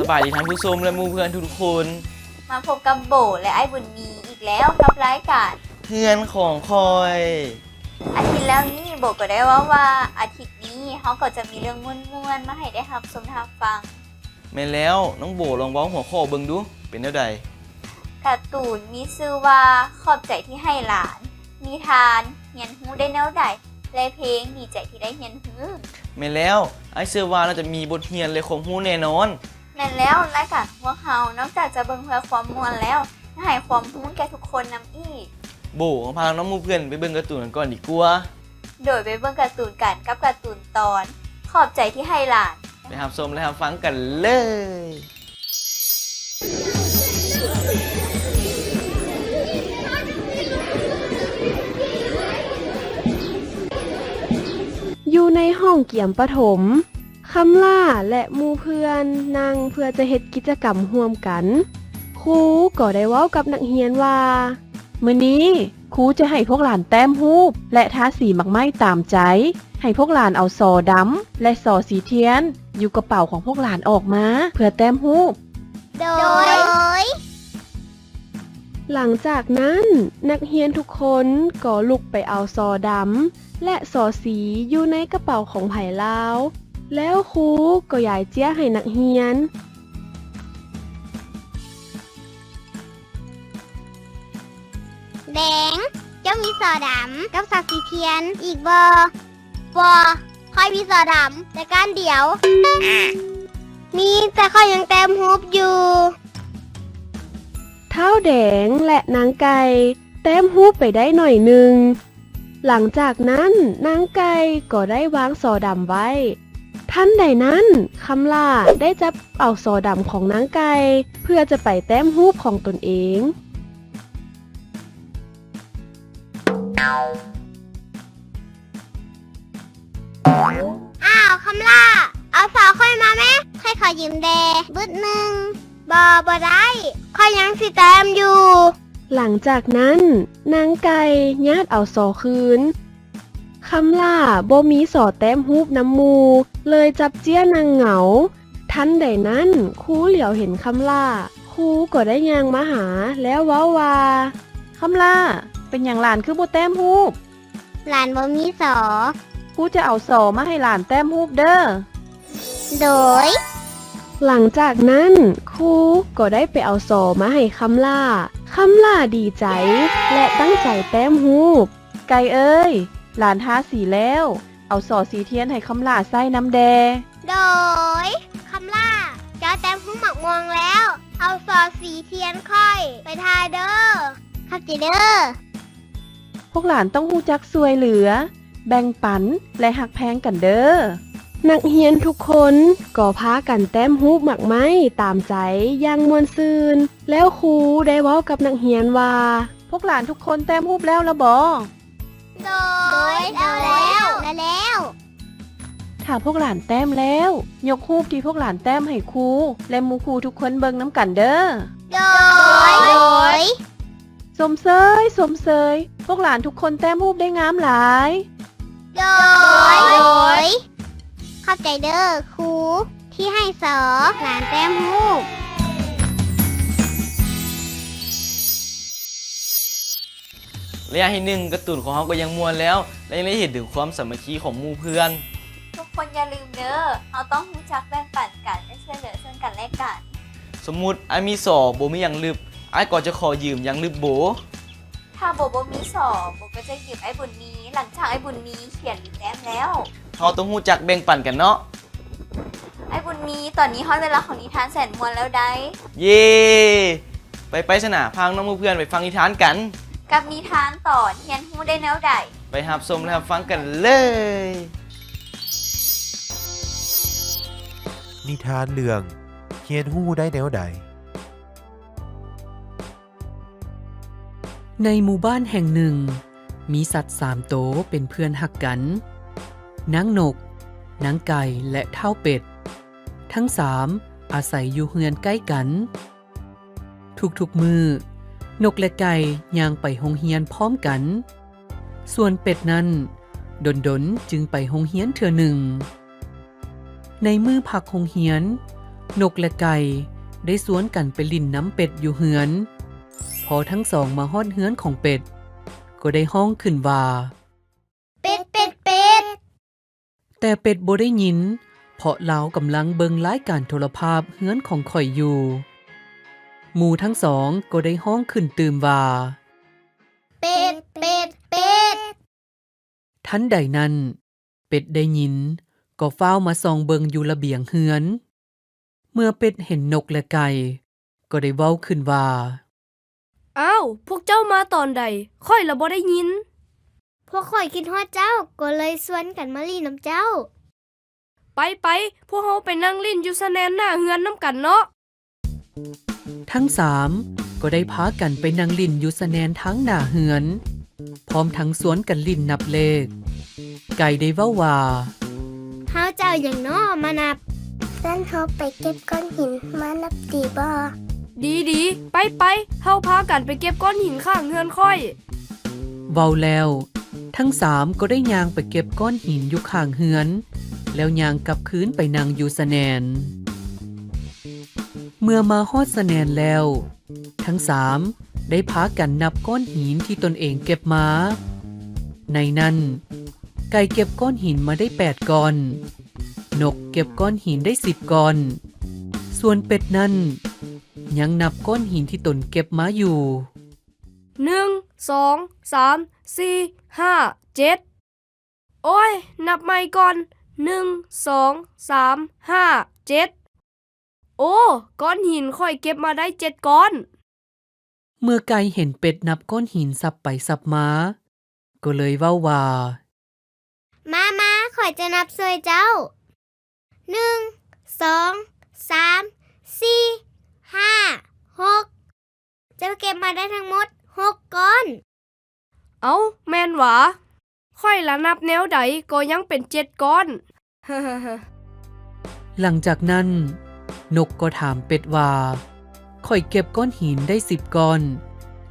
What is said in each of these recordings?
ສະບາຍດີທ່ານຜູ້ຊົມ ແລະ ໝູ່ເພື່ອນທຸກໆຄົນ. ມາພົບກັບໂບ ແລະ ອ້າຍບຸນມີອີກແລ້ວກັບລາຍການເຮືອນຂອງຂ້ອຍ. ອາທິດແລ້ວນີ້ ໂບກໍໄດ້ເວົ້າວ່າ ອາທິດນີ້ເຮົາກໍຈະມີເລື່ອງມ່ວນໆມາໃຫ້ໄດ້ຮັບຊົມຮັບຟັງ. ແມ່ນແລ້ວ, ນ້ອງໂບລອງເວົ້າຫົວຂໍ້ເບິ່ງດູ ເປັນແນວໃດ? ກາຕູນມີຊື່ວ່າ ຂອບໃຈທີ່ໃຫ້ຫຼານ, ນິທານ ຮຽນຮູ້ໄດ້ແນວໃດ ແລະ ເພງ ດີໃຈທີ່ໄດ້ຮຽນຮູ້. ແມ່ນແລ້ວ, ອ້າຍເຊື່ອວ່າໜ້າຈະມີບົດຮຽນ ແລະ ຄວາມຮູ້ແນ່ນອນ. ແມ່ນແລ້ວ, ລາຍການຂອງພວກເຮົາ ນອກຈາກຈະເບິ່ງເພື່ອຄວາມມ່ວນແລ້ວ ຍັງໃຫ້ຄວາມຮູ້ແກ່ທຸກຄົນນຳອີກ. ໂບ, ເຮົາພານ້ອງໆໝູ່ເພື່ອນໄປເບິ່ງກາຕູນກັນກ່ອນດີກວ່າ. ໂດຍ, ໄປເບິ່ງກາຕູນກັນກັບກາຕູນຕອນ ຂອບໃຈທີ່ໃຫ້ຫຼານ. ໄປຮັບຊົມ ແລະ ຮັບຟັງກັນເລີຍ. ຢູ່ໃນຫ້ອງກຽມປະຖົມ, ຄຳຫຼ້າ ແລະ ໝູ່ເພື່ອນນັ່ງເພື່ອຈະເຮັດກິດຈະກຳຮ່ວມກັນ. ຄູກໍໄດ້ເວົ້າກັບນັກຮຽນວ່າ, ມື້ນີ້ ຄູຈະໃຫ້ພວກຫຼານແຕ້ມຮູບ ແລະ ທາສີໝາກໄມ້ຕາມໃຈ. ໃຫ້ພວກຫຼານເອົາສໍດຳ ແລະ ສໍສີທຽນ ຢູ່ກະເປົາຂອງພວກຫຼານອອກມາ ເພື່ອແຕ້ມຮູບ. ໂດຍ. ຫຼັງຈາກນັ້ນ, ນັກຮຽນທຸກຄົນກໍລຸກໄປເອົາສໍດຳ ແລະ ສໍສີຢູ່ໃນກະເປົາຂອງໃຜລາວ, ແລ້ວຄູກໍຢາຍເຈ້ຍໃຫ້ນັກຮຽນ. ແດງ, ເຈົ້າມີສໍດຳກັບສໍສີທຽນອີກບໍ່? ບໍ່, ຂ້ອຍມີສໍດຳແຕ່ກ້ານດຽວ. ມີ, ແຕ່ຂ້ອຍຍັງແຕ້ມຮູບຢູ່. ທ້າວແດງ ແລະ ນາງໄກ່ ແຕ້ມຮູບໄປໄດ້ໜ້ອຍໜຶ່ງ. ຫຼັງຈາກນັ້ນ, ນາງໄກ່ກໍໄດ້ວາງສໍດຳໄວ້. ທັນໃດນັ້ນ, ຄຳຫຼ້າໄດ້ຈັບເອົາສໍດຳຂອງນາງໄກ່ ເພື່ອຈະໄປແຕ້ມຮູບຂອງຕົນເອງ. ອ້າວ, ຄຳຫຼ້າ, ເອົາສໍຂ້ອຍມາແມ້, ຂ້ອຍຂໍຢືມແດ່ບຶດໜຶ່ງ. ບໍ່, ບໍ່ໄດ້, ຂ້ອຍຍັງຊິແຕ້ມຢູ່. ຫຼັງຈາກນັ້ນ, ນາງໄກ່ຍາດເອົາສໍຄືນ. ຄຳຫຼ້າບໍ່ມີສໍແຕ້ມຮູບນຳໝູ່, ເລີຍຈັບເຈ້ຍນັ່ງເຫງົາ. ທັນໃດນັ້ນ, ຄູຫຼຽວເຫັນຄຳຫຼ້າ, ຄູກໍໄດ້ຍ່າງມາຫາ ແລ້ວເວົ້າວ່າ, ຄຳຫຼ້າ, ເປັນຫຍັງຫຼານຄືບໍ່ແຕ້ມຮູບ? ຫຼານບໍ່ມີສໍ. ຄູຈະເອົາສໍມາໃຫ້ຫຼານແຕ້ມຮູບເດີ້. ໂດຍ. ຫຼັງຈາກນັ້ນ, ຄູກໍໄດ້ໄປເອົາສໍມາໃຫ້ຄຳຫຼ້າ. ຄຳຫຼ້າດີໃຈ ແລະ ຕັ້ງໃຈແຕ້ມຮູບ. ໄກ່ເອີຍ, ຫຼານທາສີແລ້ວ, ເອົາສໍສີທຽນໃຫ້ຄຳຫຼ້າໃຊ້ນຳແດ່. ໂດຍ. ຄຳຫຼ້າ, ເຈົ້າແຕ້ມຮູບໝາກມ່ວງແລ້ວ, ເອົາສໍສີທຽນຂ້ອຍໄປທາເດີ້. ຂອບໃຈເດີ້. ພວກຫຼານຕ້ອງຮູ້ຈັກຊ່ວຍເຫຼືອ, ແບ່ງປັນ ແລະ ຮັກແພງກັນເດີ້. ນັກຮຽນທຸກຄົນກໍພາກັນແຕ້ມຮູບໝາກໄມ້ຕາມໃຈຢ່າງມ່ວນຊື່ນ. ແລ້ວຄູໄດ້ເວົ້າກັບນັກຮຽນວ່າ, ພວກຫຼານທຸກຄົນແຕ້ມຮູບແລ້ວລະບໍ? ໂດຍ, ແລ້ວ, ແລ້ວ, ແລ້ວ. ຖ້າພວກຫຼານແຕ້ມແລ້ວ, ຍົກຮູບທີ່ພວກຫຼານແຕ້ມໃຫ້ຄູ ແລະ ໝູ່ຄູ່ທຸກຄົນເບິ່ງນຳກັນເດີ້. ໂດຍ, ໂດຍ. ຊົມເຊີຍ, ຊົມເຊີຍ, ພວກຫຼານທຸກຄົນແຕ້ມຮູບໄດ້ງາມຫຼາຍ. ໂດຍ, ໂດຍ. ຂອບໃຈເດີ້ຄູ ທີ່ໃຫ້ສໍຫຼານແຕ້ມຮູບ. ໄລຍະທີໜຶ່ງ ກາຕູນຂອງເຮົາກໍຍັງມ່ວນແລ້ວ ແລະ ຍັງໄດ້ເຫັນເຖິງຄວາມສາມັກຄີຂອງໝູ່ເພື່ອນ. ທຸກຄົນຢ່າລືມເດີ້, ເຮົາຕ້ອງຮູ້ຈັກແບ່ງປັນກັນ ແລະ ຊ່ວຍເຫຼືອເຊິ່ງກັນແລະກັນ. ສົມມຸດອ້າຍມີສໍ, ໂບມີຢາງລຶບ, ອ້າຍກໍຈະຂໍຢືມຢາງລຶບໂບ. ຖ້າໂບບໍ່ມີສໍ, ໂບກໍຈະຢືມອ້າຍບຸນມີ, ຫຼັງຈາກອ້າຍບຸນມີຂຽນຫຼືແຕ້ມແລ້ວ. ເຮົາຕ້ອງຮູ້ຈັກແບ່ງປັນກັນເນາະ. ອ້າຍບຸນມີ, ຕອນນີ້ຮອດເວລາຂອງນິທານແສນມ່ວນແລ້ວໃດ໋. ເຢ້! ໄປໆ ຊັ້ນນະ, ພານ້ອງໝູ່ເພື່ອນໄປຟັງນິທານກັນ. ກັບນິທານຕອນຮຽນຮູ້ໄດ້ແນວໃດ? ໄປຮັບຊົມ ແລະ ຮັບຟັງກັນເລີຍ. ນິທານເລື່ອງຮຽນຮູ້ໄດ້ແນວໃດ? ໃນໝູ່ບ້ານແຫ່ງໜຶ່ງ, ມີສັດສາມໂຕເປັນເພື່ອນຮັກກັນ. ນາງນົກ, ນາງໄກ່ ແລະ ທ້າວເປັດ. ທັງສາມອາໄສຢູ່ເຮືອນໃກ້ກັນ. ທຸກໆມື້, ນົກ ແລະ ໄກ່ຍ່າງໄປໂຮງຮຽນພ້ອມກັນ. ສ່ວນເປັດນັ້ນ, ດົນໆຈຶ່ງໄປໂຮງຮຽນເທື່ອໜຶ່ງ. ໃນມື້ພັກໂຮງຮຽນ, ນົກ ແລະ ໄກ່ ໄດ້ຊວນກັນໄປຫຼິ້ນນຳເປັດຢູ່ເຮືອນ. ພໍທັງສອງມາຮອດເຮືອນຂອງເປັດ ກໍໄດ້ຮ້ອງຂຶ້ນວ່າ ເປັດ ເປັດ ເປັດ. ແຕ່ເປັດບໍ່ໄດ້ຍິນ ເພາະລາວກຳລັງເບິ່ງລາຍການໂທລະພາບເຮືອນຂອງຂ້ອຍຢູ່. ໝູ່ທັງສອງກໍໄດ້ຮ້ອງຂຶ້ນຕື່ມວ່າ ເປັດ ເປັດ ເປັດ. ທັນໃດນັ້ນ ເປັດໄດ້ຍິນ ກໍຟ້າວມາສ່ອງເບິ່ງຢູ່ລະບຽງເຮືອນ. ເມື່ອເປັດເຫັນນົກ ແລະ ໄກ່ ກໍໄດ້ເວົ້າຂຶ້ນວ່າ ອ້າວ ພວກເຈົ້າມາຕອນໃດ? ຂ້ອຍລະບໍ່ໄດ້ຍິນ. ພວກຂ້ອຍຄິດຮອດເຈົ້າ ກໍເລີຍຊວນກັນມາຫຼິ້ນນຳເຈົ້າ. ໄປໆ ພວກເຮົາໄປນັ່ງຫຼິ້ນຢູ່ສະແໜ່ນໜ້າເຮືອນນຳກັນເນາະ. ທັງສາມກໍໄດ້ພາກັນໄປນັ່ງຫຼິ້ນຢູ່ສະແໜ່ນທາງໜ້າເຮືອນ ພ້ອມທັງຊວນກັນຫຼິ້ນນັບເລກ. ໄກ່ໄດ້ເວົ້າວ່າ ເຮົາຈະເອົາຫຍັງນໍມານັບ? ຊັ້ນເຮົາໄປເກັບກ້ອນຫີນມານັບດີບໍ່? ດີໆ ໄປໆ ເຮົາພາກັນໄປເກັບກ້ອນຫີນຂ້າງເຮືອນຂ້ອຍ. ເວົ້າແລ້ວ ທັງສາມກໍໄດ້ຍ່າງໄປເກັບກ້ອນຫີນຢູ່ຂ້າງເຮືອນ ແລ້ວຍ່າງກັບຄືນໄປນັ່ງຢູ່ສະແໜ່ນ. ເມື່ອມາຮອດສະແໜ່ນແລ້ວ ທັງສາມໄດ້ພາກັນນັບກ້ອນຫີນທີ່ຕົນເອງເກັບມາ. ໃນນັ້ນ ໄກ່ເກັບກ້ອນຫີນມາໄດ້ແປດກ້ອນ, ນົກເກັບກ້ອນຫີນໄດ້ສິບກ້ອນ, ສ່ວນເປັດນັ້ນ ຍັງນັບກ້ອນຫີນທີ່ຕົນເກັບມາຢູ່. ໜຶ່ງ ສອງ ສາມ ສີ່ ຫ້າ ເຈັດ. ໂອ້ຍ ນັບໃໝ່ກ່ອນ. ໜຶ່ງ ສອງ ສາມ ຫ້າ ເຈັດ. ໂອ້ ກ້ອນຫີນຂ້ອຍເກັບມາໄດ້ເຈັດກ້ອນ. ເມື່ອໄກ່ເຫັນເປັດນັບກ້ອນຫີນສັບໄປສັບມາ ກໍເລີຍເວົ້າວ່າ ມາ ມາ ຂ້ອຍຈະນັບຊ່ວຍເຈົ້າ. ໜຶ່ງ ສອງ ສາມ ສີ່ ຫ້າ ຫົກ. ເຈົ້າເກັບມາໄດ້ທັງໝົດຫົກກ້ອນ. ເອົ້າ ແມ່ນຫວາ? ຂ້ອຍລະນັບແນວໃດກໍຍັງເປັນເຈັດກ້ອນ. ຫຼັງຈາກນັ້ນ ນົກກໍຖາມເປັດວ່າ ຂ້ອຍເກັບກ້ອນຫີນໄດ້ສິບກ້ອນ,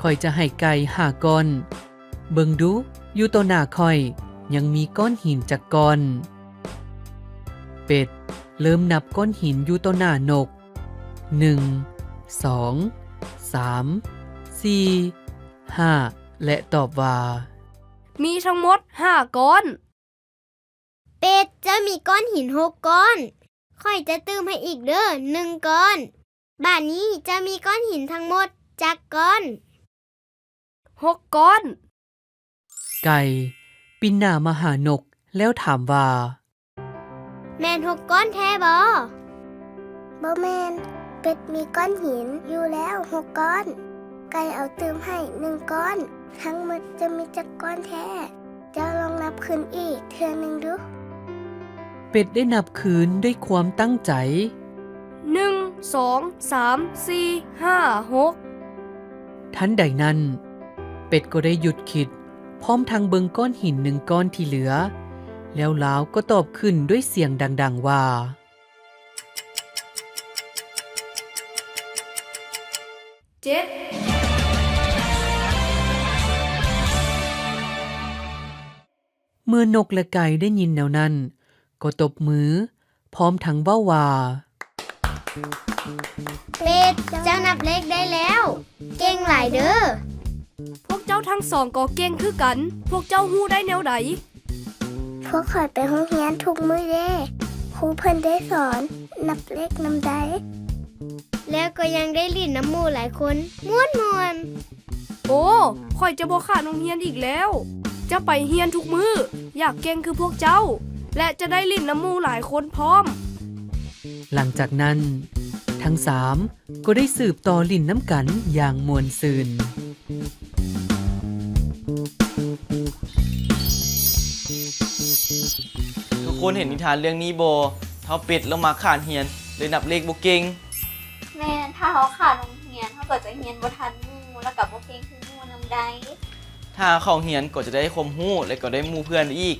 ຂ້ອຍຈະໃຫ້ໄກ່ຫ້າກ້ອນ. ເບິ່ງດູ ຢູ່ຕໍ່ໜ້າຂ້ອຍຍັງມີກ້ອນຫີນຈັກກ້ອນ? ເປັດເລີ່ມນັບກ້ອນຫີນຢູ່ຕໍ່ໜ້ານົກ ໜຶ່ງ ສອງ ສາມ ສີ່ ຫ້າ ແລະ ຕອບວ່າ ມີທັງໝົດຫ້າກ້ອນ. ເປັດ ເຈົ້າມີກ້ອນຫີນຫົກກ້ອນ. ຂ້ອຍຈະຕື່ມໃຫ້ອີກເດີ້ ໜຶ່ງກ້ອນ. ບາດນີ້ເຈົ້າມີກ້ອນຫີນທັງໝົດຈັກກ້ອນ? ຫົກກ້ອນ. ໄກ່ປິ່ນໜ້າມາຫານົກ ແລ້ວຖາມວ່າ ແມ່ນຫົກກ້ອນແທ້ບໍ? ບໍ່ແມ່ນ, ເປັດມີກ້ອນຫີນຢູ່ແລ້ວຫົກກ້ອນ. ໄກ່ເອົາຕື່ມໃຫ້ໜຶ່ງກ້ອນ. ທັງໝົດຈະມີຈັກກ້ອນແທ້? ເຈົ້າລອງນັບຄືນອີກເທື່ອໜຶ່ງດູ. ເປັດໄດ້ນັບຄືນດ້ວຍຄວາມຕັ້ງໃຈ ໜຶ່ງ ສອງ ສາມ ສີ່ ຫ້າ ຫົກ. ທັນໃດນັ້ນ ເປັດກໍໄດ້ຢຸດຄິດ ພ້ອມທັງເບິ່ງກ້ອນຫີນໜຶ່ງກ້ອນທີ່ເຫຼືອ, ແລ້ວລາວກໍຕອບຂຶ້ນດ້ວຍສຽງດັງໆວ່າ ເຈັດ. ເມື່ອນົກ ແລະ ໄກ່ໄດ້ຍິນແນວນັ້ນ ກໍຕົບມື ພ້ອມທັງເວົ້າວ່າ ເປັດ ເຈົ້ານັບເລກໄດ້ແລ້ວ, ເກັ່ງຫຼາຍເດີ້. ພວກເຈົ້າທັງສອງກໍເກັ່ງຄືກັນ. ພວກເຈົ້າຮູ້ໄດ້ແນວໃດ? ພວກຂ້ອຍໄປໂຮງຮຽນທຸກມື້ເດ້. ຄູເພິ່ນໄດ້ສອນນັບເລກນຳໄດ ແລ້ວກໍຍັງໄດ້ຫຼິ້ນນຳໝູ່ຫຼາຍຄົນ ມ່ວນໆ. ໂອ້ ຂ້ອຍຈະບໍ່ຂາດໂຮງຮຽນອີກແລ້ວ. ຈະໄປຮຽນທຸກມື້, ຢາກເກັ່ງຄືພວກເຈົ້າ ແລະ ຈະໄດ້ຫຼິ້ນນຳໝູ່ຫຼາຍຄົນພ້ອມ. ຫຼັງຈາກນັ້ນ ທັງສາມກໍໄດ້ສືບຕໍ່ຫຼິ້ນນຳກັນຢ່າງມ່ວນຊື່ນ. ທຸກຄົນເຫັນນິທານເລື່ອງນີ້ບໍ່? ທ້າວເປັດລາວມັກຂາດຮຽນ ເລີຍນັບເລກບໍ່ເກັ່ງ. ແມ່ນ, ຖ້າເຮົາຂາດໂຮງຮຽນ ເຮົາກໍຈະຮຽນບໍ່ທັນໝູ່ ແລ້ວກໍບໍ່ເກັ່ງຄືໝູ່ນຳໃດ. ຖ້າເຂົ້າໂຮງຮຽນກໍຈະໄດ້ຄວາມຮູ້ ແລະ ກໍໄດ້ໝູ່ເພື່ອນອີກ.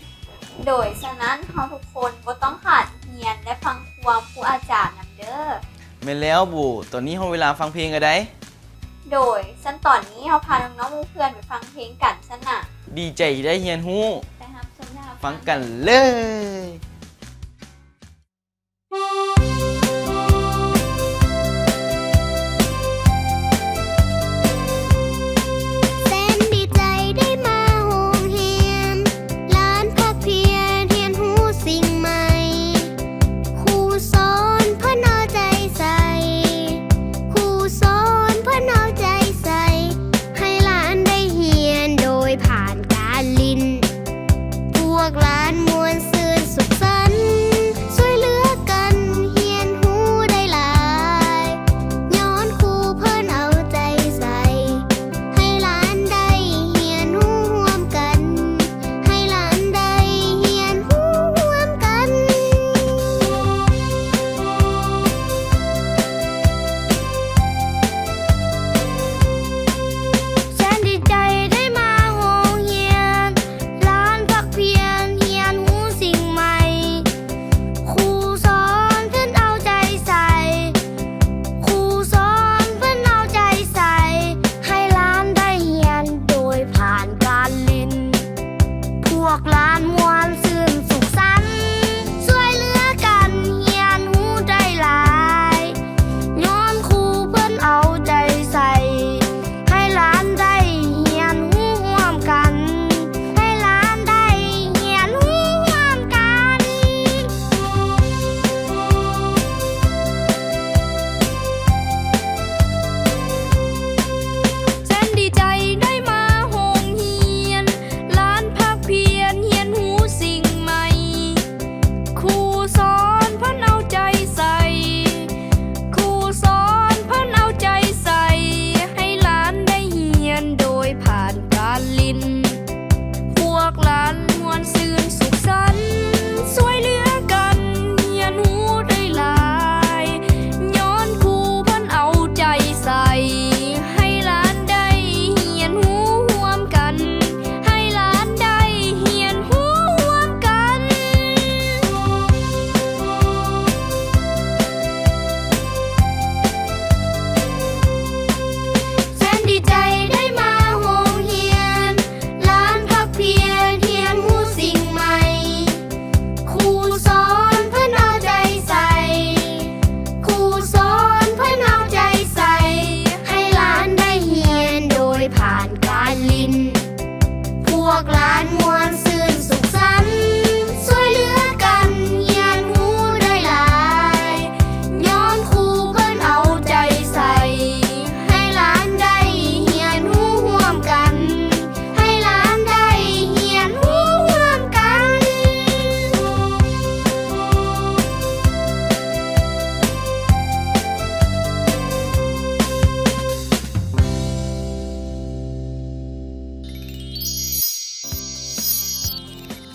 ໂດຍສະນັ້ນ ເຮົາທຸກຄົນບໍ່ຕ້ອງຂາດຮຽນ ແລະ ຟັງຄວາມຄູອາຈານນຳເດີ້. ແມ່ນແລ້ວໂບ, ຕອນນີ້ຮອດເວລາຟັງເພງແລ້ວໃດ໋. ໂດຍ, ຊັ້ນຕອນນີ້ເຮົາພານ້ອງໆໝູ່ເພື່ອນໄປຟັງເພງກັນຊັ້ນນະ. ດີໃຈທີ່ໄດ້ຮຽນຮູ້. ໄປຮັບຊົມ ໄປຮັບຟັງກັນເລີຍ.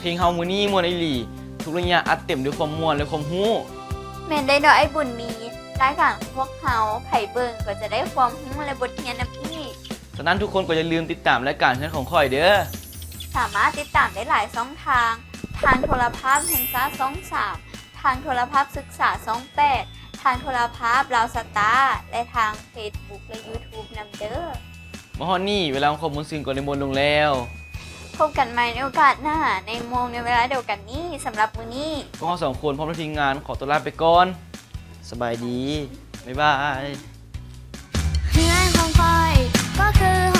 ເພງເຮົາມື້ນີ້ມ່ວນອີ່ຫຼີ, ທຸກໄລຍະອັດເຕັມດ້ວຍຄວາມມ່ວນ ແລະ ຄວາມຮູ້. ແມ່ນໄດ້ເນາະ ອ້າຍບຸນມີ, ລາຍການຂອງພວກເຮົາ ໃຜເບິ່ງກໍຈະໄດ້ຄວາມຮູ້ ແລະ ບົດຮຽນນຳອີກ. ສະນັ້ນທຸກຄົນກໍຢ່າລືມຕິດຕາມລາຍການເຮືອນຂອງຂ້ອຍເດີ້. ສາມາດຕິດຕາມໄດ້ຫຼາຍຊ່ອງທາງ, ທາງໂທລະພາບແຫ່ງຊາດຊ່ອງສາມ, ທາງໂທລະພາບສຶກສາຊ່ອງແປດ, ທາງໂທລະພາບລາວສະຕາ ແລະ ທາງເຟສບຸກ ແລະ ຢູທູບນຳເດີ້. ມາຮອດນີ້ ເວລາຂອງຄວາມມ່ວນຊື່ນກໍໄດ້ໝົດລົງແລ້ວ. ພົບກັນໃໝ່ໃນໂອກາດໜ້າ ໃນໂມງໃນເວລາດຽວກັນນີ້. ສຳລັບມື້ນີ້ ພວກເຮົາສອງຄົນພ້ອມດ້ວຍທີມງານຂໍຕົວລາໄປກ່ອນ. ສະບາຍດີ. ບາຍບາຍ. ເຮືອນຂອງຂ້ອຍກໍຄື